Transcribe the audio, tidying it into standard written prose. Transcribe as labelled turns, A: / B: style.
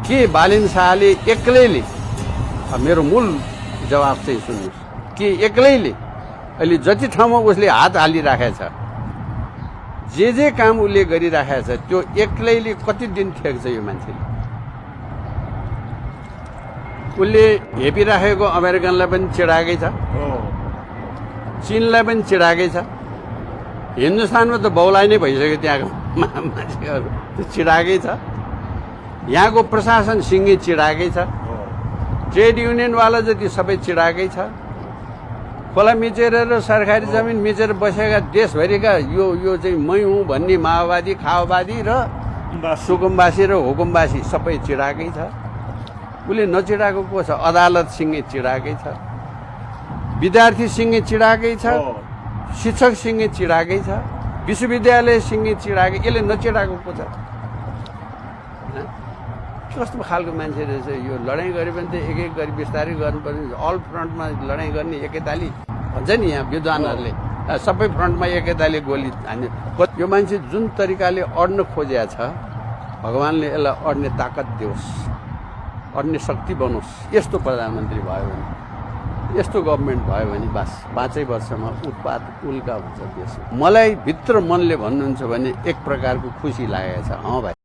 A: के बालिन शाहले एक्लैले, मेरो मूल जवाब चाहिँ सुन्नुहोस्, के एक्लैले अहिले जति ठाउँमा उसले हात हालिराखेको छ, जे काम उसले गरिराखेको छ, त्यो एक्लैले कति दिन ठेक्छ यो मान्छेले? उसले हेपिराखेको अमेरिकनलाई पनि चिडाएकै छ, चीनलाई पनि चिडाएकै छ, हिन्दुस्तानमा त बौलाइ नै भइसक्यो त्यहाँको मान्छेहरू, त्यो चिडाएकै छ। यहाँको प्रशासन सिङ्गे चिडाएकै छ, ट्रेड युनियनवाला जति सबै चिडाएकै छ। खोला मिचेर र सरकारी जमिन मिचेर बसेका देशभरिका यो चाहिँ मै हुँ भन्ने माओवादी, खाओवादी र सुकुम्बासी र हुकुमबासी सबै चिडाएकै छ। उसले नचिडाएको को छ? अदालत सिङ्गे चिडाएकै छ, विद्यार्थी सिङ्गे चिडाएकै छ, शिक्षक सिङ्गे चिडाएकै छ, विश्वविद्यालय सिङ्गे चिडाएकै। यसले नचिडाएको को छ? कस्तो खालको मान्छे रहेछ यो? लडाइँ गरे भने त एक गरी बिस्तारै गर्नुपर्ने, अल फ्रन्टमा लडाइँ गर्ने एकैताली भन्छ नि यहाँ विद्वानहरूले, सबै फ्रन्टमा एकैताली गोली हान्ने। यो मान्छे जुन तरिकाले अड्न खोजेको छ, भगवान्ले यसलाई अड्ने ताकत दियोस्, अड्ने शक्ति बनोस्। यस्तो प्रधानमन्त्री भयो भने, यस्तो गभर्मेन्ट भयो भने बस 5 वर्षमा उत्पात उल्का हुन्छ देश। मलाई भित्र मनले भन्नुहुन्छ भने एक प्रकारको खुसी लागेको छ, भाइ।